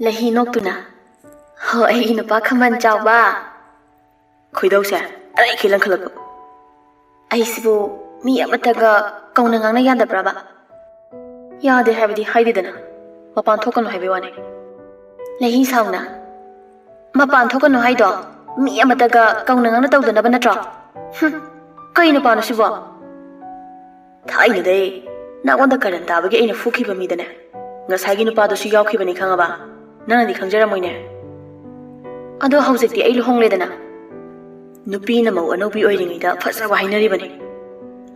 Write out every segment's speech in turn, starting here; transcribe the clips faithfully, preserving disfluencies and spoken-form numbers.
ꯂꯩꯍꯤ ꯅꯣꯛꯇꯨꯅ, "ꯍꯣ, ꯑꯩꯒꯤ ꯅꯨꯄꯥ ꯈꯝꯕꯟ ꯆꯥꯎꯕ!" ꯈꯣꯏꯗꯧꯁꯦ ꯑꯔꯩꯈꯤ ꯂꯪꯈꯠꯂꯛꯄ꯫ "ꯑꯩꯁꯤꯕꯨ ꯃꯤ ꯑꯃꯠꯇꯒ ꯀꯧꯅ ꯉꯥꯡꯅ ꯌꯥꯗꯕ꯭ꯔꯕ?" "ꯌꯥꯗꯦ ꯍꯥꯏꯕꯗꯤ ꯍꯥꯏꯗꯦꯗꯅ, ꯃꯄꯥꯟ ꯊꯣꯛꯀꯅꯨ ꯍꯥꯏꯕꯩ ꯋꯥꯅꯤ꯫" ꯂꯩꯍꯤ ꯁꯥꯎꯅ, "ꯃꯄꯥꯟ ꯊꯣꯛꯀꯅꯨ ꯍꯥꯏꯗꯣ ꯃꯤ ꯑꯃꯠꯇꯒ ꯀꯧꯅ ꯉꯥꯡꯅ ꯇꯧꯗꯅꯕ ꯅꯠꯇ꯭ꯔꯣ? ꯍꯨꯝ, ꯀꯩ ꯅꯨꯄꯥꯅꯣ ꯁꯤꯕꯣ?" "ꯊꯥꯏꯅꯗꯩ ꯅꯉꯣꯟꯗ ꯀꯔꯟ ꯇꯥꯕꯒꯤ ꯑꯩꯅ ꯐꯨꯈꯤꯕ ꯃꯤꯗꯅꯦ, ꯉꯁꯥꯏꯒꯤ ꯅꯨꯄꯥꯗꯨꯁꯨ ꯌꯥꯎꯈꯤꯕꯅꯤ, ꯈꯪꯉꯕ? ꯅꯪꯅꯗꯤ ꯈꯪꯖꯔꯝꯃꯣꯏꯅꯦ꯫ ꯑꯗꯣ ꯍꯧꯖꯤꯛꯇꯤ ꯑꯩ ꯂꯨꯍꯣꯡꯂꯦꯗꯅ, ꯅꯨꯄꯤꯅ ꯃꯧ ꯑꯅꯧꯕꯤ ꯑꯣꯏꯔꯤꯉꯩꯗ ꯐꯖꯕ ꯍꯥꯏꯅꯔꯤꯕꯅꯤ꯫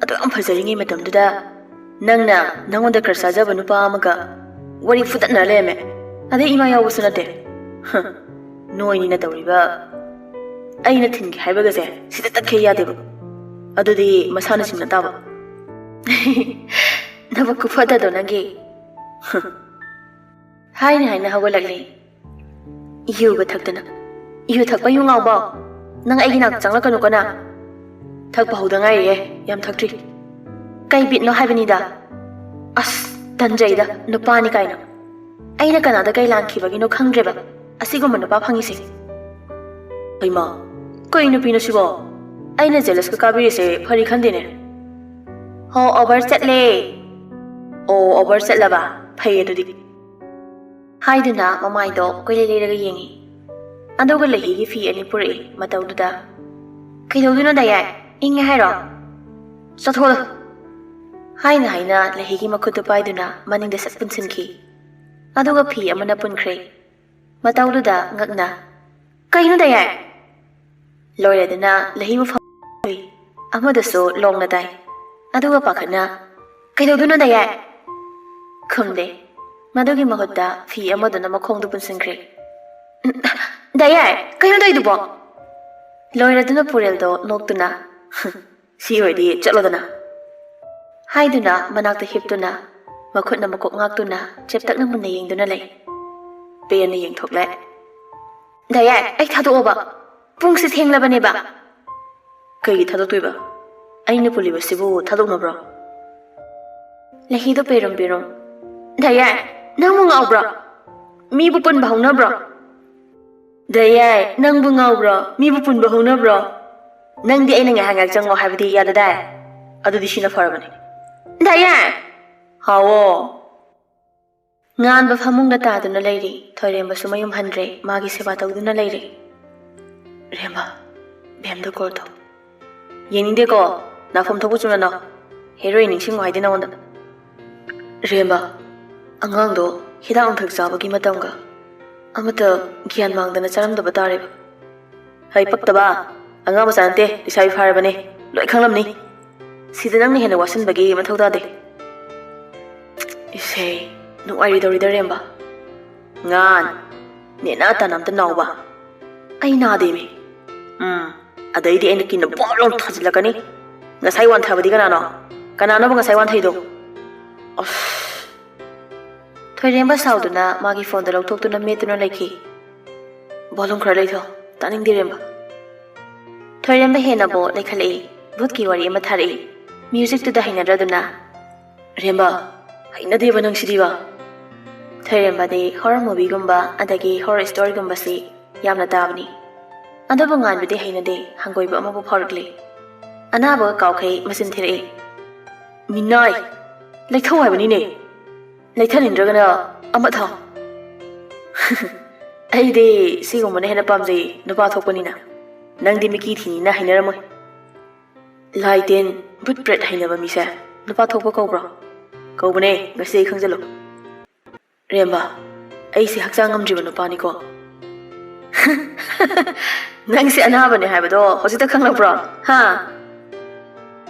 ꯑꯗꯣ ꯌꯥꯝ ꯐꯖꯔꯤꯉꯩ ꯃꯇꯝꯗꯨꯗ ꯅꯪꯅ ꯅꯉꯣꯟꯗ ꯀ꯭ꯔꯁ ꯆꯥꯖꯕ ꯅꯨꯄꯥ ꯑꯃꯒ ꯋꯥꯔꯤ ꯐꯨꯗꯠꯅꯔ ꯂꯩꯔꯝꯃꯦ꯫ ꯑꯗꯩ ꯏꯃꯥ ꯌꯥꯎꯕꯁꯨ ꯅꯠꯇꯦ꯫ ꯍ, ꯅꯣꯏꯅꯤꯅ ꯇꯧꯔꯤꯕ ꯑꯩꯅ ꯊꯤꯡꯒꯦ ꯍꯥꯏꯕꯒꯁꯦ ꯁꯤꯗ ꯇꯠꯈꯩ ꯌꯥꯗꯦꯕ꯫ ꯑꯗꯨꯗꯤ ꯃꯁꯥꯅ ꯁꯤꯡꯅ ꯇꯥꯕ꯫" "ꯅꯕꯨꯛ ꯈꯨꯐꯠꯇꯗꯣ ꯅꯪꯒꯤ꯫" ꯍꯥꯏꯅ ꯍꯥꯏꯅ ꯍꯧꯒꯠꯂꯛꯂꯤ꯫ "ꯌꯨꯒ ꯊꯛꯇꯅ, ꯌꯨ ꯊꯛꯄ ꯌꯨ ꯉꯥꯎꯕ, ꯅꯪ ꯑꯩꯒꯤ ꯅꯥꯛꯇ ꯆꯪꯂꯛꯀꯅꯨꯀꯣ ꯅꯪ꯫ ꯊꯛꯄ ꯍꯧꯗ ꯉꯥꯏꯔꯤꯌꯦ, ꯌꯥꯝ ꯊꯛꯇ꯭ꯔꯤ꯫ ꯀꯩ ꯕꯤꯠꯅꯣ ꯍꯥꯏꯕꯅꯤꯗ꯫ ꯑꯁ, ꯇꯟꯖꯩꯗ, ꯅꯨꯄꯥꯅꯤ ꯀꯥꯏꯅ꯫ ꯑꯩꯅ ꯀꯅꯥꯗ ꯀꯩ ꯂꯥꯟꯈꯤꯕꯒꯤꯅꯣ ꯈꯪꯗ꯭ꯔꯦꯕ ꯑꯁꯤꯒꯨꯝꯕ ꯅꯨꯄꯥ ꯐꯪꯉꯤꯁꯦ꯫" "ꯍꯩꯃꯥ, ꯀꯩ ꯅꯨꯄꯤꯅꯣ ꯁꯤꯕꯣ? ꯑꯩꯅ ꯖꯦꯂꯁꯀ ꯀꯥꯕꯤꯔꯤꯁꯦ ꯐꯔꯤ ꯈꯟꯗꯦꯅꯦ꯫" "ꯍꯣ, ꯑꯣꯚꯔ ꯆꯠꯂꯦ꯫" "ꯑꯣ, ꯑꯣꯚꯔ ꯆꯠꯂꯕ? ꯐꯩ ꯑꯗꯨꯗꯤ꯫" ꯍꯥꯏꯗꯨꯅ ꯃꯃꯥꯏꯗꯣ ꯀꯣꯏꯂꯩ ꯂꯩꯔꯒ ꯌꯦꯡꯉꯤ꯫ ꯑꯗꯨꯒ ꯂꯩꯍꯤꯒꯤ ꯐꯤ ꯑꯅꯤ ꯄꯨꯔꯛꯏ ꯃꯇꯧꯗꯨꯗ꯫ "ꯀꯩꯗꯧꯗꯣꯏꯅꯣ ꯗꯥꯌꯥꯏ? ꯏꯪꯉꯦ ꯍꯥꯏꯔꯣ? ꯆꯠꯊꯣꯛꯑꯣ꯫" ꯍꯥꯏꯅ ꯍꯥꯏꯅ ꯂꯩꯍꯤꯒꯤ ꯃꯈꯨꯠꯇꯨ ꯄꯥꯏꯗꯨꯅ ꯃꯅꯤꯡꯗ ꯁꯠ ꯄꯨꯟꯁꯤꯟꯈꯤ꯫ ꯑꯗꯨꯒ ꯐꯤ ꯑꯃꯅ ꯄꯨꯟꯈ꯭ꯔꯦ꯫ ꯃꯇꯧꯗꯨꯗ ꯉꯛꯅ, "ꯀꯩꯅꯣ ꯗꯥꯌꯥꯏ?" ꯂꯣꯏꯔꯦꯗꯅ ꯂꯩꯍꯤ ꯃꯐꯝ ꯑꯃꯗꯁꯨ ꯂꯣꯡꯅ ꯇꯥꯏ꯫ ꯑꯗꯨꯒ ꯄꯥꯈꯠꯅ, "ꯀꯩꯗꯧꯗꯣꯏꯅꯣ ꯗꯥꯌꯥꯏ?" ꯈꯨꯝꯗꯦ꯫ ꯃꯗꯨꯒꯤ ꯃꯍꯨꯠꯇ ꯐꯤ ꯑꯃꯗꯨꯅ ꯃꯈꯣꯡꯗꯨ ꯄꯨꯟꯁꯤꯟꯈ꯭ꯔꯦ꯫ "ꯗꯥꯌꯥꯏ, ꯀꯩꯅꯣ ꯇꯧꯔꯤꯗꯨꯕꯣ?" ꯂꯣꯏꯔꯗꯨꯅ ꯄꯨꯔꯦꯜꯗꯣ ꯅꯣꯛꯇꯨꯅ, "ꯁꯤ ꯑꯣꯏꯔꯗꯤ ꯆꯠꯂꯣꯗꯅ" ꯍꯥꯏꯗꯨꯅ ꯃꯅꯥꯛꯇ ꯍꯤꯞꯇꯨꯅ, ꯃꯈꯨꯠꯅ ꯃꯀꯣꯛ ꯉꯥꯛꯇꯨꯅ ꯆꯦꯞꯇꯛꯅ ꯃꯨꯟꯅ ꯌꯦꯡꯗꯨꯅ ꯂꯩ꯫ ꯄꯦꯟꯅ ꯌꯦꯡꯊꯣꯛꯂꯦ꯫ "ꯗꯥꯌꯥꯏ, ꯑꯩ ꯊꯥꯗꯣꯛꯑꯣꯕ꯫ ꯄꯨꯡꯁꯦ ꯊꯦꯡꯂꯕꯅꯦꯕ꯫" "ꯀꯩꯒꯤ ꯊꯥꯗꯣꯛꯇꯣꯏꯕ? ꯑꯩꯅ ꯄꯨꯜꯂꯤꯕꯁꯤꯕꯨ ꯊꯥꯗꯣꯛꯅꯕ꯭ꯔꯣ?" ꯂꯩꯍꯤꯗꯣ ꯄꯦꯔꯨꯝ ꯄꯦꯔꯨꯝ꯫ "ꯗꯥꯌꯥꯏ, ꯅꯪꯕꯨ ꯉꯥꯎꯕ꯭ꯔꯣ?" ꯃꯤꯕꯨ ꯄꯨꯟꯕ ꯍꯧꯅꯕ꯭ꯔꯣ? ꯗꯌꯥꯏ, ꯅꯪꯕꯨ ꯉꯥꯎꯕ꯭ꯔꯣ? ꯃꯤꯕꯨ ꯄꯨꯟꯕ ꯍꯧꯅꯕ꯭ꯔꯣ? ꯅꯪꯗꯤ ꯑꯩꯅ ꯉꯥꯏꯍꯥꯛ ꯉꯥꯏꯍꯥꯛ ꯆꯪꯉꯣ ꯍꯥꯏꯕꯗꯤ ꯌꯥꯗꯗꯥꯏ? ꯑꯗꯨꯗꯤ ꯁꯤꯅ ꯐꯔꯕꯅꯤ꯫ ꯗꯌꯥꯏ! ꯍꯥꯎꯋꯣ꯫ ꯉꯥꯟꯕ ꯐꯃꯨꯡꯗ ꯇꯥꯗꯨꯅ ꯂꯩꯔꯤ꯫ ꯊꯣꯏꯔꯦꯝꯕꯁꯨ ꯃꯌꯨꯝ ꯍꯟꯗ꯭ꯔꯦ꯫ ꯃꯥꯒꯤ ꯁꯦꯕꯥ ꯇꯧꯗꯨꯅ ꯂꯩꯔꯤ꯫ ꯔꯦꯝꯕ, ꯕꯦꯝꯗ ꯀꯣꯜ ꯇꯧ꯫ ꯌꯦꯡꯅꯤꯡꯗꯦꯀꯣ, ꯅꯥꯐꯝ ꯊꯣꯛꯄ ꯆꯨꯝꯅꯅꯣ꯫ ꯍꯦꯔꯣꯏ ꯅꯤꯡꯁꯤꯡꯉꯣ ꯍꯥꯏꯗꯤ ꯅꯉꯣꯟꯗ꯫ ꯔꯦꯝꯕ, ꯑꯉꯥꯡꯗꯣ ꯍꯤꯗꯥꯛ ꯂꯥꯡꯊꯛ ꯆꯥꯕꯒꯤ ꯃꯇꯝꯒ ꯑꯃꯠꯇ ꯒ꯭ꯌꯥꯟ ꯃꯥꯡꯗꯅ ꯆꯥꯔꯝꯗꯕ ꯇꯥꯔꯦꯕ꯫ ꯍꯩ ꯄꯛꯇꯕ, ꯑꯉꯥꯡ ꯃꯆꯥ ꯅꯠꯇꯦ, ꯂꯩꯁꯥꯕꯤ ꯐꯥꯔꯕꯅꯦ, ꯂꯣꯏ ꯈꯪꯂꯝꯅꯤ꯫ ꯁꯤꯗ ꯅꯪꯅ ꯍꯦꯟꯅ ꯋꯥꯁꯤꯟꯕꯒꯤ ꯃꯊꯧ ꯇꯥꯗꯦ꯫ ꯏꯁꯩ, ꯅꯨꯡꯉꯥꯏꯔꯤꯗꯧꯔꯤꯗ ꯔꯦꯝꯕ꯫ ꯉꯥꯟ, ꯅꯦꯅꯥ ꯇꯥꯅ ꯑꯝꯇ ꯅꯥꯎꯕ꯫ ꯑꯩ ꯅꯥꯗꯦꯃꯤ꯫ ꯎꯝ, ꯑꯗꯩꯗꯤ ꯑꯩꯅ ꯀꯤꯟꯅ ꯕꯣꯞ ꯂꯥꯎ ꯊꯥꯖꯤꯜꯂꯛꯀꯅꯤ꯫ ꯉꯁꯥꯏ ꯋꯥꯟꯊꯕꯗꯤ ꯀꯅꯥꯅꯣ? ꯀꯅꯥꯅꯣꯕ ꯉꯁꯥꯏ ꯋꯥꯟꯊꯩꯗꯣ? ꯑꯁ꯫ ꯊꯣꯏꯔꯦꯝꯕ ꯁꯥꯎꯗꯨꯅ ꯃꯥꯒꯤ ꯐꯣꯟꯗꯣ ꯂꯧꯊꯣꯛꯇꯨꯅ ꯃꯦꯠꯇꯨꯅ ꯂꯩꯈꯤ꯫ ꯚꯣꯂꯨꯝ ꯈꯔ ꯂꯩꯊꯧ, ꯇꯥꯅꯤꯡꯗꯦ ꯔꯦꯝꯕ꯫ ꯊꯣꯏꯔꯦꯝꯕ ꯍꯦꯟꯅꯕꯨ ꯂꯩꯈꯠꯂꯛꯏ꯫ ꯚꯨꯠꯀꯤ ꯋꯥꯔꯤ ꯑꯃ ꯊꯥꯔꯛꯏ꯫ ꯃ꯭ꯌꯨꯖꯤꯛꯇꯨꯗ ꯍꯩꯅꯗ꯭ꯔꯗꯨꯅ꯫ ꯔꯦꯝꯕ, ꯍꯩꯅꯗꯦꯕ ꯅꯪꯁꯤꯗꯤꯕ꯫ ꯊꯣꯏꯔꯦꯝꯕꯗꯤ ꯍꯣꯔꯔ ꯃꯨꯚꯤꯒꯨꯝꯕ ꯑꯗꯒꯤ ꯍꯣꯔꯔ ꯁ꯭ꯇꯣꯔꯤꯒꯨꯝꯕꯁꯤ ꯌꯥꯝꯅ ꯇꯥꯕꯅꯤ꯫ ꯑꯗꯨꯕꯨ ꯉꯥꯟꯕꯗꯤ ꯍꯩꯅꯗꯦ, ꯍꯪꯒꯣꯏꯕ ꯑꯃꯕꯨ ꯐꯥꯎꯔꯛꯂꯤ꯫ ꯑꯅꯥꯕꯒ ꯀꯥꯎꯈꯩ ꯃꯆꯤꯟ ꯊꯤꯔꯛꯏ꯫ ꯃꯤꯅꯥꯏ! ꯂꯩꯊꯧ ꯍꯥꯏꯕꯅꯤꯅꯦ! ꯂꯩꯊꯅꯤꯡꯗ꯭ꯔꯒꯅ ꯑꯃ ꯊꯥꯎ꯫ ꯑꯩꯗꯤ ꯁꯤꯒꯨꯝꯕꯅ ꯍꯦꯟꯅ ꯄꯥꯝꯖꯩ, ꯅꯨꯄꯥ ꯊꯣꯛꯄꯅꯤꯅ꯫ ꯅꯪꯗꯤ ꯃꯤꯀꯤ ꯊꯤꯅꯤꯅ ꯍꯩꯅꯔꯝꯃꯣꯏ꯫ ꯂꯥꯏ ꯇꯤꯟ, ꯚꯨꯠ ꯄ꯭ꯔꯦꯠ ꯍꯩꯅꯕ ꯃꯤꯁꯦ ꯅꯨꯄꯥ ꯊꯣꯛꯄ ꯀꯧꯕ꯭ꯔꯣ? ꯀꯧꯕꯅꯦ, ꯉꯁꯤ ꯑꯩ ꯈꯪꯖꯜꯂꯣ꯫ ꯔꯦꯝꯕ, ꯑꯩꯁꯦ ꯍꯛꯆꯥꯡ ꯉꯝꯗ꯭ꯔꯤꯕ ꯅꯨꯄꯥꯅꯤꯀꯣ꯫ ꯅꯪꯁꯦ ꯑꯅꯥꯕꯅꯦ ꯍꯥꯏꯕꯗꯣ ꯍꯧꯖꯤꯛꯇ ꯈꯪꯂꯛꯄ꯭ꯔꯣ? ꯍꯥ?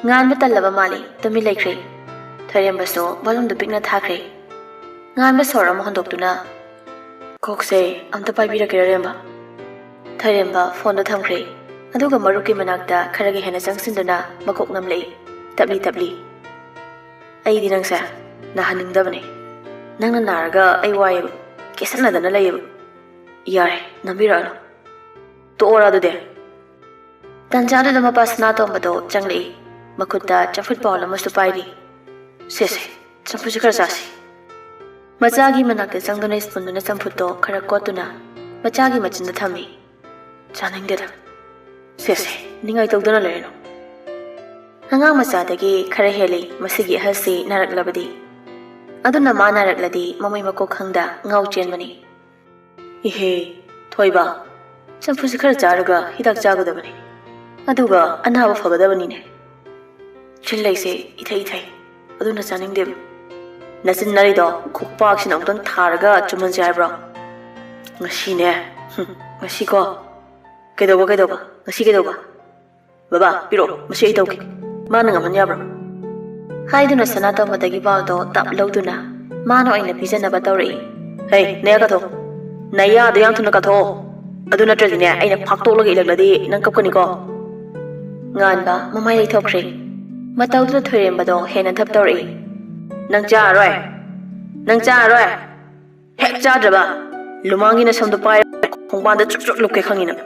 ꯉꯥꯟꯕ ꯇꯜꯂꯕ ꯃꯥꯜꯂꯤ, ꯇꯨꯃꯤꯟ ꯂꯩꯈ꯭ꯔꯦ꯫ ꯊꯣꯏꯔꯦꯝꯕꯁꯨ ꯚꯣꯂꯨꯝꯗꯨ ꯄꯤꯛꯅ ꯊꯥꯈ꯭ꯔꯦ꯫ ꯉꯥꯟꯕ ꯁꯣꯔ ꯑꯃ ꯍꯣꯟꯗꯣꯛꯇꯨꯅ, "ꯀꯣꯛꯁꯦ ꯑꯝꯇ ꯄꯥꯏꯕꯤꯔꯛꯀꯦꯔꯥ, ꯔꯦꯝꯕ?" ꯊꯣꯏꯔꯦꯝꯕ ꯐꯣꯟꯗꯣ ꯊꯝꯈ꯭ꯔꯦ, ꯑꯗꯨꯒ ꯃꯔꯨꯞꯀꯤ ꯃꯅꯥꯛꯇ ꯈꯔꯒ ꯍꯦꯟꯅ ꯆꯪꯁꯤꯟꯗꯨꯅ ꯃꯀꯣꯛ ꯅꯝꯂꯛꯏ, ꯇꯞꯂꯤ ꯇꯞꯂꯤ꯫ "ꯑꯩꯗꯤ ꯅꯪꯁꯦ ꯅꯥꯍꯟꯅꯤꯡꯗꯕꯅꯦ꯫ ꯅꯪꯅ ꯅꯥꯔꯒ ꯑꯩ ꯋꯥꯏꯌꯦꯕ, ꯀꯦꯁꯟꯅꯗꯅ ꯂꯩꯌꯦꯕ꯫ ꯌꯥꯔꯦ, ꯅꯝꯕꯤꯔꯛꯑꯅꯨ꯫ ꯇꯣꯛꯑꯣꯔꯥ ꯑꯗꯨꯗꯤ?" ꯇꯟꯖꯥꯗꯨꯗ ꯃꯄꯥ ꯁꯅꯥꯇꯣꯝꯕꯗꯣ ꯆꯪꯂꯛꯏ꯫ ꯃꯈꯨꯠꯇ ꯆꯝꯐꯨꯠ ꯕꯥꯎꯜ ꯑꯃꯁꯨ ꯄꯥꯏꯔꯤ꯫ "ꯁꯦ, ꯁꯦ, ꯆꯝꯐꯨꯠꯁꯦ ꯈꯔ ꯆꯥꯁꯤ꯫" ꯃꯆꯥꯒꯤ ꯃꯅꯥꯛꯇ ꯆꯪꯗꯨꯅ ꯁ꯭ꯄꯨꯟꯗꯨꯅ ꯆꯝꯐꯨꯠꯇꯣ ꯈꯔ ꯀꯣꯠꯇꯨꯅ ꯃꯆꯥꯒꯤ ꯃꯆꯤꯟꯗ ꯊꯝꯃꯤ꯫ "ꯆꯥꯅꯤꯡꯗꯦꯗ꯫ ꯁꯦ ꯁꯦ, ꯅꯤꯡꯉꯥꯏ ꯇꯧꯗꯅ ꯂꯩꯔꯅꯨ꯫ ꯑꯉꯥꯡ ꯃꯆꯥꯗꯒꯤ ꯈꯔ ꯍꯦꯜꯂꯤ ꯃꯁꯤꯒꯤ ꯑꯍꯜꯁꯤ ꯅꯥꯔꯛꯂꯕꯗꯤ꯫ ꯑꯗꯨꯅ ꯃꯥ ꯅꯥꯔꯛꯂꯗꯤ ꯃꯃꯩ ꯃꯀꯣꯛ ꯈꯪꯗ ꯉꯥꯎ ꯆꯦꯟꯕꯅꯤ꯫ ꯏꯍꯦ, ꯊꯣꯏꯕ, ꯆꯝꯐꯨꯠꯁꯤ ꯈꯔ ꯆꯥꯔꯒ ꯍꯤꯗꯥꯛ ꯆꯥꯒꯗꯕꯅꯤ꯫ ꯑꯗꯨꯒ ꯑꯅꯥꯕ ꯐꯒꯗꯕꯅꯤꯅꯦ꯫ ꯆꯤꯜꯂꯩꯁꯦ ꯏꯊꯩ ꯏꯊꯩ꯫ ꯑꯗꯨꯅ ꯆꯥꯅꯤꯡꯗꯦꯕ꯫ ꯅꯆꯤꯟ ꯅꯔꯤꯗꯣ ꯈꯨꯄꯥꯛꯁꯤꯅ ꯑꯃꯨꯛꯇꯪ ꯊꯥꯔꯒ ꯆꯨꯝꯍꯟꯁꯦ ꯍꯥꯏꯕ꯭ꯔꯣ? ꯉꯁꯤꯅꯦ꯫ ꯍꯨꯝ, ꯉꯁꯤꯀꯣ꯫ ꯀꯩꯗꯧꯕ, ꯀꯩꯗꯧꯕ? ꯉꯁꯤ ꯀꯩꯗꯧꯕ? ꯕꯕꯥ, ꯄꯤꯔꯛꯑꯣ꯫ ꯃꯁꯤ ꯑꯩ ꯇꯧꯒꯦ꯫ ꯃꯥꯅ ꯉꯝꯍꯟ ꯌꯥꯕ꯭ꯔꯣ?" ꯍꯥꯏꯗꯨꯅ ꯁꯅꯥꯇꯣꯝꯕꯗꯒꯤ ꯕꯥꯜꯗꯣ ꯇꯞ ꯂꯧꯗꯨꯅ ꯃꯥꯅ ꯑꯣꯏꯅ ꯄꯤꯖꯅꯕ ꯇꯧꯔꯛꯏ꯫ "ꯍꯦ, ꯅꯌꯥ ꯀꯥꯊꯣꯛ꯫ ꯅꯌꯥꯗꯣ ꯌꯥꯝ ꯊꯨꯅ ꯀꯥꯊꯣꯛꯑꯣ꯫ ꯑꯗꯨ ꯅꯠꯇ꯭ꯔꯗꯤꯅꯦ, ꯑꯩꯅ ꯐꯥꯛꯇꯣꯛꯂꯒ ꯏꯜꯂꯛꯂꯗꯤ ꯅꯪ ꯀꯞꯀꯅꯤꯀꯣ꯫" ꯉꯥꯟꯕ ꯃꯃꯥꯏ ꯂꯩꯊꯣꯛꯈ꯭ꯔꯦ꯫ ꯃꯇꯧꯗꯨꯗ ꯊꯣꯏꯔꯦꯝꯕꯗꯣ ꯍꯦꯟꯅ ꯊꯞ ꯇꯧꯔꯛꯏ꯫ "ꯅꯪ ꯆꯥꯔꯔꯣꯏ? ꯅꯪ ꯆꯥꯔꯔꯣꯏ? ꯍꯦꯛ ꯆꯥꯗ꯭ꯔꯕ ꯂꯨꯃꯥꯡꯒꯤ ꯅꯁꯝꯗꯣ ꯄꯥꯏꯔꯒ ꯈꯣꯡꯕꯥꯟꯗ ꯆꯨꯞ ꯆꯨꯞ ꯂꯨꯞꯀꯦ ꯈꯪꯉꯤ ꯅꯪ꯫"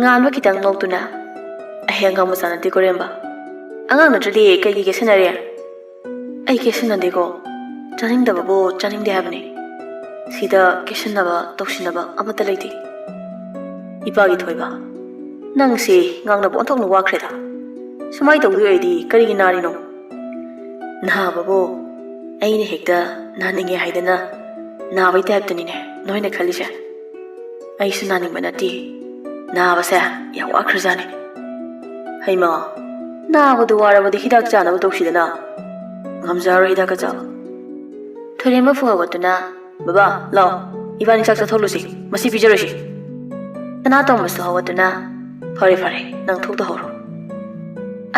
ꯉꯥꯟꯕ ꯈꯤꯇꯪ ꯅꯣꯛꯇꯨꯅ, "ꯑꯍꯦ, ꯑꯉꯥꯡ ꯃꯆꯥ ꯅꯠꯇꯦꯀꯣ, ꯔꯦꯝꯕ꯫ ꯑꯉꯥꯡ ꯅꯠꯇ꯭ꯔꯗꯤ ꯀꯩꯒꯤ ꯀꯦꯁꯟꯅꯔꯤ?" "ꯑꯩ ꯀꯦꯁꯟꯅꯗꯦꯀꯣ꯫ ꯆꯥꯅꯤꯡꯗꯕꯕꯨ ꯆꯥꯅꯤꯡꯗꯦ ꯍꯥꯏꯕꯅꯤ꯫ ꯁꯤꯗ ꯀꯦꯁꯟꯅꯕ, ꯇꯧꯁꯤꯟꯅꯕ ꯑꯃꯠꯇ ꯂꯩꯇꯦ꯫" "ꯏꯄꯥꯒꯤ ꯊꯣꯏꯕ, ꯅꯪꯁꯤ ꯉꯥꯡꯅꯕ ꯑꯣꯟꯊꯣꯛꯅ ꯋꯥꯈ꯭ꯔꯦꯗ꯫ ꯁꯨꯃꯥꯏꯅ ꯇꯧꯗꯣꯏ ꯑꯣꯏꯔꯗꯤ ꯀꯔꯤꯒꯤ ꯅꯥꯔꯤꯅꯣ?" "ꯅꯥꯕꯕꯨ ꯑꯩꯅ ꯍꯦꯛꯇ ꯅꯥꯅꯤꯡꯉꯦ ꯍꯥꯏꯗꯅ ꯅꯥꯕꯩ ꯇꯥꯏꯞꯇꯅꯤꯅꯦ ꯅꯣꯏꯅ ꯈꯜꯂꯤꯁꯦ꯫ ꯑꯩꯁꯨ ꯅꯥꯅꯤꯡꯕ ꯅꯠꯇꯦ꯫ ꯅꯥꯕꯁꯦ ꯌꯥꯝ ꯋꯥꯈ꯭ꯔꯖꯥꯠꯅꯤ꯫" "ꯍꯩꯃꯥ, ꯅꯥꯕꯗꯨ ꯋꯥꯔꯕꯗꯤ ꯍꯤꯗꯥꯛ ꯆꯥꯅꯕ ꯇꯧꯁꯤꯗꯅ꯫" "ꯉꯝꯖꯔꯣꯏ ꯍꯤꯗꯥꯛꯀ ꯆꯥꯕ꯫" ꯊꯣꯏꯔꯦꯝꯕ ꯐꯨ ꯍꯧꯒꯠꯇꯨꯅ, "ꯕꯕꯥ, ꯂꯥꯎ, ꯏꯕꯥꯅꯤ ꯆꯥꯛ ꯆꯥꯊꯣꯛꯂꯨꯁꯤ, ꯃꯁꯤ ꯄꯤꯖꯔꯣꯏꯁꯤ꯫" ꯁꯅꯥꯇꯣꯝꯕꯁꯨ ꯍꯧꯒꯠꯇꯨꯅ, "ꯐꯔꯦ, ꯐꯔꯦ, ꯅꯪ ꯊꯣꯛꯇꯍꯧꯔꯣ꯫"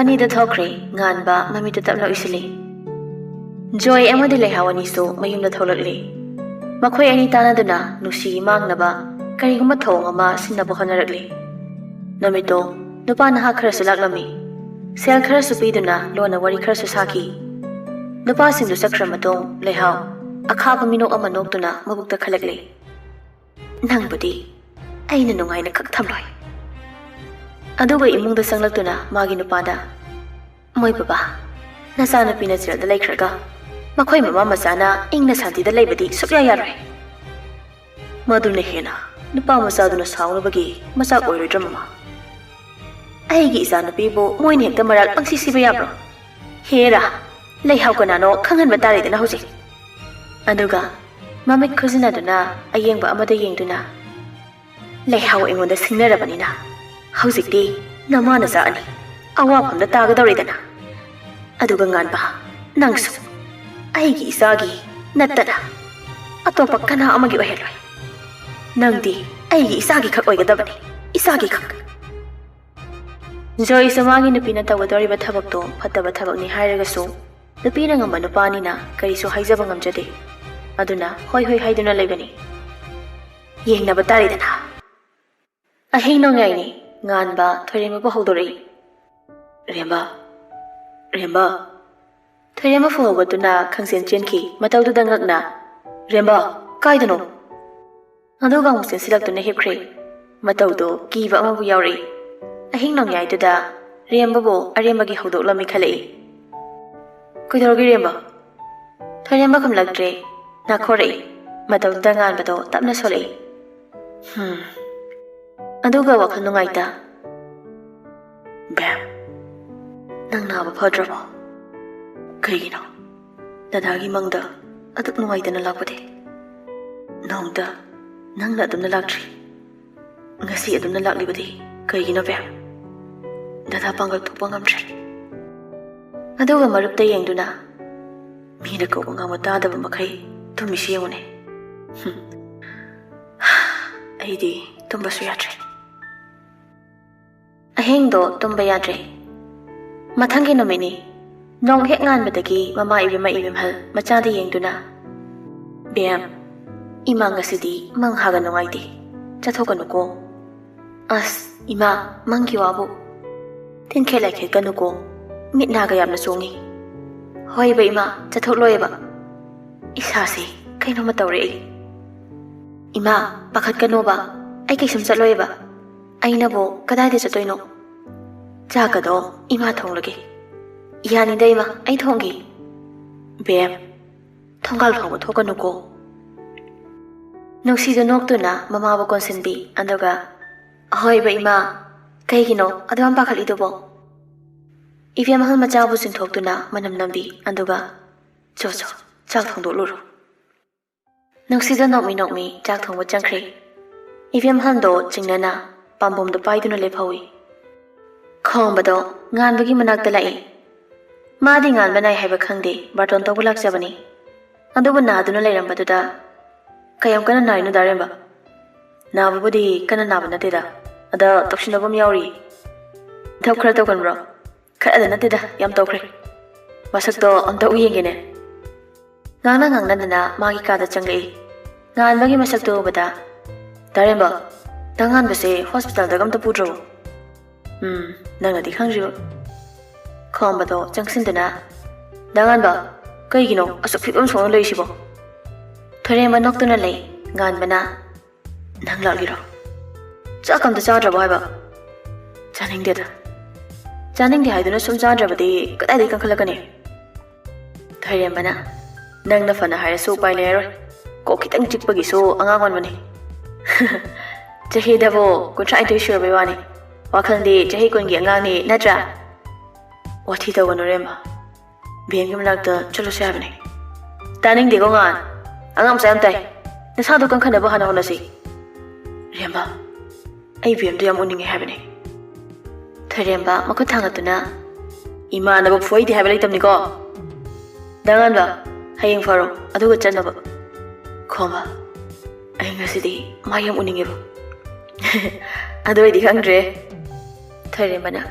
ꯑꯅꯤꯗ ꯊꯣꯛꯈ꯭ꯔꯦ꯫ ꯉꯥꯟꯕ ꯃꯃꯤꯠꯇ ꯇꯞꯅ ꯎꯏꯁꯤꯜꯂꯤ꯫ ꯖꯣꯏ ꯑꯃꯗꯤ ꯂꯩꯍꯥꯎ ꯑꯅꯤꯁꯨ ꯃꯌꯨꯝꯗ ꯊꯣꯛꯂꯛꯂꯤ꯫ ꯃꯈꯣꯏ ꯑꯅꯤ ꯇꯥꯟꯅꯗꯨꯅ ꯅꯨꯡꯁꯤꯒꯤ ꯃꯥꯡꯅꯕ ꯀꯔꯤꯒꯨꯝꯕ ꯊꯧꯑꯣꯡ ꯑꯃ ꯁꯤꯟꯅꯕ ꯍꯣꯠꯅꯔꯛꯂꯤ꯫ ꯅꯨꯃꯤꯠꯇꯣ ꯅꯨꯄꯥ ꯅꯍꯥ ꯈꯔꯁꯨ ꯂꯥꯛꯂꯝꯃꯤ꯫ ꯁꯦꯜ ꯈꯔꯁꯨ ꯄꯤꯗꯨꯅ ꯂꯣꯟꯅ ꯋꯥꯔꯤ ꯈꯔꯁꯨ ꯁꯥꯈꯤ꯫ ꯅꯨꯄꯥꯁꯤꯡꯗꯨ ꯆꯠꯈ꯭ꯔ ꯃꯇꯨꯡ ꯂꯩꯍꯥꯎ ꯑꯈꯥꯕ ꯃꯤꯅꯣꯛ ꯑꯃ ꯅꯣꯛꯇꯨꯅ ꯃꯕꯨꯛꯇ ꯈꯜꯂꯛꯂꯤ꯫ "ꯅꯪꯕꯨꯗꯤ ꯑꯩꯅ ꯅꯨꯡꯉꯥꯏꯅ ꯈꯛ ꯊꯝꯂꯣꯏ꯫" ꯑꯗꯨꯒ ꯏꯃꯨꯡꯗ ꯆꯪꯂꯛꯇꯨꯅ ꯃꯥꯒꯤ ꯅꯨꯄꯥꯗ, "ꯃꯣꯏ ꯕꯕꯥ, ꯅꯆꯥꯅꯨꯄꯤꯅ ꯖꯦꯜꯗ ꯂꯩꯈ꯭ꯔꯒ ꯃꯈꯣꯏ ꯃꯃꯥ ꯃꯆꯥꯅ ꯏꯪꯅ ꯁꯥꯟꯇꯤꯗ ꯂꯩꯕꯗꯤ ꯁꯨꯛꯌꯥ ꯌꯥꯔꯣꯏ꯫ ꯃꯗꯨꯅ ꯍꯦꯟꯅ ꯅꯨꯄꯥ ꯃꯆꯥꯗꯨꯅ ꯁꯥꯎꯅꯕꯒꯤ ꯃꯆꯥꯛ ꯑꯣꯏꯔꯣꯏꯗ꯭ꯔꯥ, ꯃꯃꯥ? ꯑꯩꯒꯤ ꯏꯆꯥꯅꯨꯄꯤꯕꯨ ꯃꯣꯏꯅ ꯍꯦꯛꯇ ꯃꯔꯥꯜ ꯄꯪꯁꯤ ꯁꯤꯕ ꯌꯥꯕ꯭ꯔꯣ? ꯍꯦꯔꯥ, ꯂꯩꯍꯥꯎ ꯀꯅꯥꯅꯣ ꯈꯪꯍꯟꯕ ꯇꯥꯔꯦꯗꯅ ꯍꯧꯖꯤꯛ꯫ ꯑꯗꯨꯒ ꯃꯃꯤꯠ ꯈꯨꯖꯤꯟꯅꯗꯨꯅ ꯑꯌꯦꯡꯕ ꯑꯃꯗ ꯌꯦꯡꯗꯨꯅ, "ꯂꯩꯍꯥꯎ ꯑꯩꯉꯣꯟꯗ ꯁꯤꯡꯅꯔꯕꯅꯤꯅ ꯍꯧꯖꯤꯛꯇꯤ ꯅꯃꯥ ꯅꯆꯥ ꯑꯅꯤ ꯑꯋꯥꯐꯝꯗ ꯇꯥꯒꯗꯧꯔꯦꯗꯅ꯫ ꯑꯗꯨꯒ ꯉꯥꯟꯕ, ꯅꯪꯁꯨ ꯑꯩꯒꯤ ꯏꯆꯥꯒꯤ ꯅꯠꯇꯅ ꯑꯇꯣꯞꯄ ꯀꯅꯥ ꯑꯃꯒꯤ ꯑꯣꯏꯍꯜꯂꯣꯏ꯫ ꯅꯪꯗꯤ ꯑꯩꯒꯤ ꯏꯆꯥꯒꯤ ꯈꯛ ꯑꯣꯏꯒꯗꯕꯅꯤ, ꯏꯆꯥꯒꯤ ꯈꯛ"꯫ ꯖꯣꯏꯁ ꯃꯥꯒꯤ ꯅꯨꯄꯤꯅ ꯇꯧꯒꯗꯧꯔꯤꯕ ꯊꯕꯛꯇꯣ ꯐꯠꯇꯕ ꯊꯕꯛꯅꯤ ꯍꯥꯏꯔꯒꯁꯨ, ꯅꯨꯄꯤꯅ ꯉꯝꯕ ꯅꯨꯄꯥꯅꯤꯅ ꯀꯔꯤꯁꯨ ꯍꯥꯏꯖꯕ ꯉꯝꯖꯗꯦ꯫ ꯑꯗꯨꯅ ꯍꯣꯏ ꯍꯣꯏ ꯍꯥꯏꯗꯨꯅ ꯂꯩꯕꯅꯤ꯫ "ꯌꯦꯡꯅꯕ ꯇꯥꯔꯦꯗꯅ"꯫ ꯑꯍꯤꯡ ꯅꯣꯡꯌꯥꯏꯅꯤ꯫ ꯉꯥꯟꯕ ꯊꯣꯏꯔꯦꯝꯕꯕꯨ ꯍꯧꯗꯣꯔꯛꯏ꯫ "ꯔꯦꯝꯕ, ꯔꯦꯝꯕ"꯫ ꯊꯣꯏꯔꯦꯝꯕ ꯐꯨ ꯍꯧꯒꯠꯇꯨꯅ ꯈꯪꯆꯦꯟ ꯆꯦꯟꯈꯤ꯫ ꯃꯇꯧꯗꯨꯗ ꯉꯛꯅ, "ꯔꯦꯝꯕ, ꯀꯥꯏꯗꯅꯣ?" ꯑꯗꯨꯒ ꯑꯃꯨꯛ ꯆꯦꯟꯁꯤꯜꯂꯛꯇꯨꯅ ꯍꯤꯞꯈ꯭ꯔꯦ꯫ ꯃꯇꯧꯗꯣ ꯀꯤꯕ ꯑꯃꯕꯨ ꯌꯥꯎꯔꯛꯏ꯫ ꯑꯍꯤꯡ ꯅꯣꯡꯌꯥꯏꯗꯨꯗ ꯔꯦꯝꯕꯕꯨ ꯑꯔꯦꯝꯕꯒꯤ ꯍꯧꯗꯣꯛꯂꯝꯃꯤ ꯈꯜꯂꯛꯏ꯫ "ꯀꯩꯗꯧꯔꯒꯦ, ꯔꯦꯝꯕ?" ꯊꯣꯏꯔꯦꯝꯕ ꯈꯨꯝꯂꯛꯇ꯭ꯔꯦ꯫ ꯅꯥꯈꯣꯔꯛꯏ꯫ ꯃꯇꯧꯗꯨꯗ ꯉꯥꯟꯕꯗꯣ ꯇꯞꯅ ꯁꯣꯜꯂꯛꯏ꯫ "ꯍꯝ"꯫ ꯑꯗꯨꯒ ꯋꯥꯈꯜ ꯅꯨꯡꯉꯥꯏꯇ, "ꯕꯦꯝ, ꯅꯪ ꯅꯥꯕ ꯐꯗ꯭ꯔꯕꯣ? ꯀꯩꯒꯤꯅꯣ ꯗꯗꯥꯒꯤ ꯃꯪꯗ ꯑꯗꯨꯛ ꯅꯨꯡꯉꯥꯏꯇꯅ ꯂꯥꯛꯄꯗꯤ? ꯅꯣꯡꯇ ꯅꯪꯅ ꯑꯗꯨꯝꯅ ꯂꯥꯛꯇ꯭ꯔꯤ꯫ ꯉꯁꯤ ꯑꯗꯨꯝꯅ ꯂꯥꯛꯂꯤꯕꯗꯤ ꯀꯩꯒꯤꯅꯣ, ꯕꯦꯝ? ꯗꯗꯥ ꯄꯥꯡꯒꯜ ꯊꯣꯛꯄ ꯉꯝꯗ꯭ꯔꯦ"꯫ ꯑꯗꯨꯒ ꯃꯔꯨꯞꯇ ꯌꯦꯡꯗꯨꯅ, "ꯃꯤꯅ ꯀꯧꯕ ꯉꯥꯡꯕ ꯇꯥꯗꯕ ꯃꯈꯩ ꯇꯨꯝꯃꯤꯁꯤ ꯌꯦꯡꯉꯨꯅꯦ꯫ ꯍꯝ꯫ ꯑꯩꯗꯤ ꯇꯨꯝꯕꯁꯨ ꯌꯥꯗ꯭ꯔꯦ"꯫ ꯑꯍꯤꯡꯗꯣ ꯇꯨꯝꯕ ꯌꯥꯗ꯭ꯔꯦ꯫ ꯃꯊꯪꯒꯤ ꯅꯨꯃꯤꯠꯅꯤ꯫ ꯅꯣꯡ ꯍꯦꯛ ꯉꯥꯟꯕꯗꯒꯤ ꯃꯃꯥ ꯏꯕꯦꯝꯃ ꯏꯕꯦꯝꯍꯜ ꯃꯆꯥꯗ ꯌꯦꯡꯗꯨꯅ, "ꯕꯦꯝ, ꯏꯃꯥ ꯉꯁꯤꯗꯤ ꯃꯪ ꯍꯥꯒ ꯅꯨꯡꯉꯥꯏꯇꯦ꯫ ꯆꯠꯊꯣꯛꯀꯅꯨꯀꯣ"꯫ "ꯑꯁ, ꯏꯃꯥ, ꯃꯪꯒꯤ ꯋꯥꯕꯨ"꯫ "ꯊꯤꯟꯈꯦꯠ ꯂꯥꯏꯈꯦꯠꯀꯅꯨꯀꯣ꯫ ꯃꯤꯠ ꯅꯥꯒ ꯌꯥꯝꯅ ꯆꯣꯡꯉꯤ"꯫ "ꯍꯣꯏꯕ ꯏꯃꯥ, ꯆꯠꯊꯣꯛꯂꯣꯏꯕ"꯫ ꯏꯁꯥꯁꯦ ꯀꯩꯅꯣꯝꯃ ꯇꯧꯔꯦ ꯑꯩ꯫ "ꯏꯃꯥ, ꯄꯥꯈꯠꯀꯅꯣꯕ, ꯑꯩ ꯀꯩꯁꯨꯝ ꯆꯠꯂꯣꯏꯕ"꯫ "ꯑꯩꯅꯕꯨ ꯀꯗꯥꯏꯗ ꯆꯠꯇꯣꯏꯅꯣ? ꯆꯥꯛꯀꯗꯣ ꯏꯃꯥ ꯊꯣꯡꯂꯒꯦ"꯫ "ꯌꯥꯅꯤꯗ ꯏꯃꯥ, ꯑꯩ ꯊꯣꯡꯒꯦ"꯫ "ꯕꯦꯝ, ꯊꯣꯡꯒꯥꯜ ꯐꯥꯎꯕ ꯊꯣꯛꯀꯅꯨꯀꯣ꯫ ꯅꯨꯡꯁꯤꯗꯨ ꯅꯣꯛꯇꯨꯅ ꯃꯃꯥꯕꯨ ꯀꯣꯟꯁꯤꯟꯕꯤ, ꯑꯗꯨꯒ, "ꯑꯍꯣꯏꯕ ꯏꯃꯥ, ꯀꯩꯒꯤꯅꯣ ꯑꯗꯨ ꯌꯥꯝ ꯄꯥꯈꯠꯂꯤꯗꯨꯕꯣ?" ꯏꯕꯦꯝ ꯑꯍꯜ ꯃꯆꯥꯕꯨ ꯆꯤꯡꯊꯣꯛꯇꯨꯅ ꯃꯅꯝ ꯅꯝꯕꯤ, ꯑꯗꯨꯒ, "ꯆꯣ ꯆꯣ, ꯆꯥꯛ ꯊꯣꯡꯗꯣꯛꯂꯨꯔꯣ"꯫ ꯅꯨꯡꯁꯤꯗ ꯅꯣꯛꯃꯤ ꯅꯣꯛꯃꯤ ꯆꯥꯛ ꯊꯣꯡꯕ ꯆꯪꯈ꯭ꯔꯦ꯫ ꯏꯕꯦꯝ ꯑꯍꯜꯗꯣ ꯆꯤꯡꯅꯅ ꯄꯥꯝꯕꯣꯝꯗꯣ ꯄꯥꯏꯗꯨꯅ ꯂꯦꯞꯍꯧꯏ꯫ ꯈꯣꯝꯕꯗꯣ ꯉꯥꯟꯕꯒꯤ ꯃꯅꯥꯛꯇ ꯂꯥꯛꯏ꯫ ꯃꯥꯗꯤ ꯉꯥꯟꯕ ꯅꯥꯏ ꯍꯥꯏꯕ ꯈꯪꯗꯦ, ꯕꯥꯔꯇꯣꯟ ꯇꯧꯕ ꯂꯥꯛꯆꯕꯅꯤ꯫ ꯑꯗꯨꯕꯨ ꯅꯥꯗꯨꯅ ꯂꯩꯔꯝꯕꯗꯨꯗ, "ꯀꯌꯥꯝ ꯀꯟꯅ ꯅꯥꯔꯤꯅꯣ ꯗꯥꯔꯦꯝꯕ?" "ꯅꯥꯕꯕꯨꯗꯤ ꯀꯟꯅ ꯅꯥꯕ ꯅꯠꯇꯦꯗ, ꯑꯗ ꯇꯧꯁꯤꯟꯅꯕ ꯑꯃ ꯌꯥꯎꯔꯤ꯫" "ꯊꯕꯛ ꯈꯔ ꯇꯧꯒꯟꯕ꯭ꯔꯣ?" "ꯈꯔꯗ ꯅꯠꯇꯦꯗ, ꯌꯥꯝ ꯇꯧꯈ꯭ꯔꯦ꯫" "ꯃꯁꯛꯇꯣ ꯑꯝꯇ ꯎ ꯌꯦꯡꯒꯦꯅꯦ꯫" ꯉꯥꯡꯅ ꯉꯥꯡꯅꯗꯅ ꯃꯥꯒꯤ ꯀꯥꯗ ꯆꯪꯂꯛꯏ꯫ ꯉꯥꯟꯕꯒꯤ ꯃꯁꯛꯇꯨ ꯎꯕꯗ, "ꯗꯥꯔꯦꯝꯕ, ꯗꯥ ꯉꯥꯟꯕꯁꯦ ꯍꯣꯁꯄꯤꯇꯥꯜꯗꯒ ꯑꯝꯇ ꯄꯨꯗ꯭ꯔꯕꯣ?" "ꯎꯝ, ꯅꯪꯅꯗꯤ ꯈꯪꯗ꯭ꯔꯤꯕ꯫" ꯈꯣꯝꯕꯗꯣ ꯆꯪꯁꯤꯟꯗꯨꯅ, "ꯗꯥ ꯉꯥꯟꯕ, ꯀꯩꯒꯤꯅꯣ ꯑꯁꯨꯛ ꯐꯤꯕꯝ ꯁꯣꯛꯅ ꯂꯩꯔꯤꯁꯤꯕꯣ?" ꯊꯣꯏꯔꯦꯝꯕ ꯅꯣꯛꯇꯨꯅ ꯂꯩ꯫ ꯉꯥꯟꯕꯅ, "ꯅꯪ ꯂꯥꯛꯂꯤꯔꯣ? ꯆꯥꯛ ꯑꯝꯇ ꯆꯥꯗ꯭ꯔꯕꯣ ꯍꯥꯏꯕ?" "ꯆꯥꯅꯤꯡꯗꯦꯗ꯫" "ꯆꯥꯅꯤꯡꯗꯦ ꯍꯥꯏꯗꯨꯅ ꯁꯨꯝ ꯆꯥꯗ꯭ꯔꯕꯗꯤ ꯀꯗꯥꯏꯗꯒꯤ ꯀꯟꯈꯠꯂꯛꯀꯅꯤ?" ꯊꯣꯏꯔꯦꯝꯕꯅ, "ꯅꯪꯅ ꯐꯅ ꯍꯥꯏꯔꯁꯨ ꯎꯄꯥꯏ ꯂꯩꯔꯔꯣꯏ꯫ ꯀꯣꯛ ꯈꯤꯇꯪ ꯆꯤꯛꯄꯒꯤꯁꯨ ꯑꯉꯥꯡ ꯑꯣꯟꯕꯅꯤ꯫" "ꯆꯍꯤꯗꯕꯨ ꯀꯨꯟꯊ꯭ꯔꯥ ꯅꯤꯊꯣꯏ ꯁꯨꯔꯕꯩ ꯋꯥꯅꯤ꯫ ꯋꯥꯈꯜꯗꯤ ꯆꯍꯤ ꯀꯨꯟꯒꯤ ꯑꯉꯥꯡꯅꯤ, ꯅꯠꯇ꯭ꯔꯥ?" "ꯋꯥꯊꯤ ꯇꯧꯒꯅꯨ ꯔꯦꯝꯕ꯫ ꯕꯦꯝꯒꯤ ꯃꯅꯥꯛꯇ ꯆꯠꯂꯨꯁꯦ ꯍꯥꯏꯕꯅꯤ꯫" "ꯇꯥꯅꯤꯡꯗꯦꯀꯣ ꯉꯥꯟ꯫ ꯑꯉꯥꯡ ꯃꯆꯥ ꯌꯥꯝ ꯇꯥꯏ꯫ ꯅꯁꯥꯗꯣ ꯀꯟꯈꯠꯅꯕ ꯍꯥꯟꯅ ꯍꯣꯠꯅꯁꯤ꯫" "ꯔꯦꯝꯕ, ꯑꯩ ꯕꯦꯝꯗꯣ ꯌꯥꯝ ꯎꯅꯤꯡꯉꯦ ꯍꯥꯏꯕꯅꯤ꯫" ꯊꯣꯏꯔꯦꯝꯕ ꯃꯈꯨꯠ ꯊꯥꯡꯒꯠꯇꯨꯅ, "ꯏꯃꯥꯟꯅꯕ ꯐꯨꯍꯩꯗꯦ ꯍꯥꯏꯕ ꯂꯩꯇꯕꯅꯤꯀꯣ꯫ ꯗꯥ ꯉꯥꯟꯕ, ꯍꯌꯦꯡ ꯐꯔꯣ, ꯑꯗꯨꯒ ꯆꯠꯅꯕ꯫" ꯈꯣꯝꯕ, "ꯑꯩ ꯉꯁꯤꯗꯤ ꯃꯥ ꯌꯥꯝ ꯎꯅꯤꯡꯉꯦꯕ꯫" "ꯑꯗꯨ ꯑꯩꯗꯤ ꯈꯪꯗ꯭ꯔꯦ꯫" ꯊꯣꯏꯔꯦꯝꯕꯅ,